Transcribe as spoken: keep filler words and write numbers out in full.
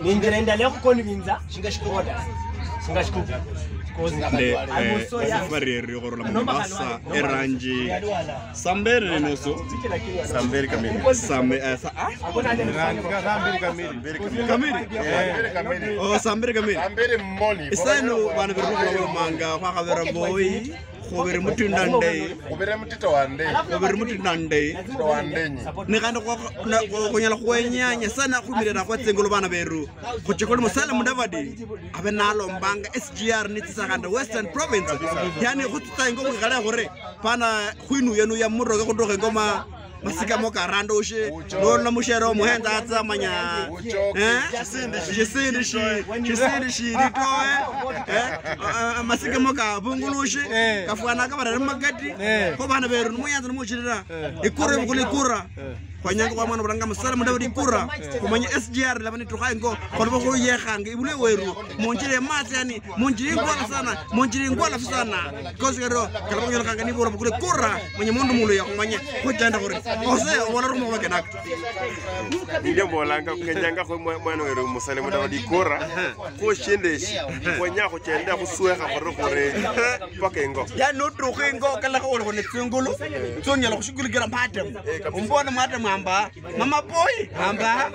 Ninjira endala ya kuconvince shinga shikoda. Shinga shikoda. Nde, eh, safari eri okhurula mu Mombasa, eranji saa mbiri ne nusu. Saa mbiri kamili. Saa mbi-, eh, sa-, ah? Kamili. Oh, saa mbiri kamili. Saa mbiri moni. Isa ino bana beru khulomanga khwakhabera boyi. Khubiri mutinda ndei. Khubiri mutito wa ndei. Khubiri mutinda ndei. Mutito wa ndenyi. Ni khandi khwa-, na-, khwa-, khunyala khwenya Nyasaye nakhumilira khwetsa ingulu bana beru. Khuchikuli Musalia Mudavadi abe nalombanga S G R nitsitsa khandi Western Province. Yani khutsitsa ingo khwikhale khuri pana khwinuyanuya muroge khudukha ingoma. Masika mo karandushe, nolola mushere omuhenza atsa manya, eh? Shisindi shi-, shisindi shi-, shisindi shili to, eh? Eh? Ah, ah, masika mo kabungulushe, eh, kafwana kabarere mu makati, eh, kho bana beru nimuyanza nimushirira, eh, ikura ibukula ikura. Eh. Khwenyanga kwa mwana bulanga Musalia Mudavadi ikura, khumanya S G R laba nitukha ingo, kholoba khuyekhanga, ibule weru, munjire matsi yani, munjire ingwala sana, munjire ingwala sana. Kosi kero, kalaba kunyolekanga nibura bukule kura, mwenye mundu mulu ya kumanya, khuchenda khuri. Ose, wala rumo wakenaka. Ndio mbolanga, kenyanga khwe mwa-, mwana weru Musalia Mudavadi kura, khushinde shi, khwenya khuchenda khusweha khuri khuri, paka ingo. Yani notukha ingo, kala khole khone tsingulu, tsonyala khushukulikira madam. Umbone madam amba, mama boy, amba.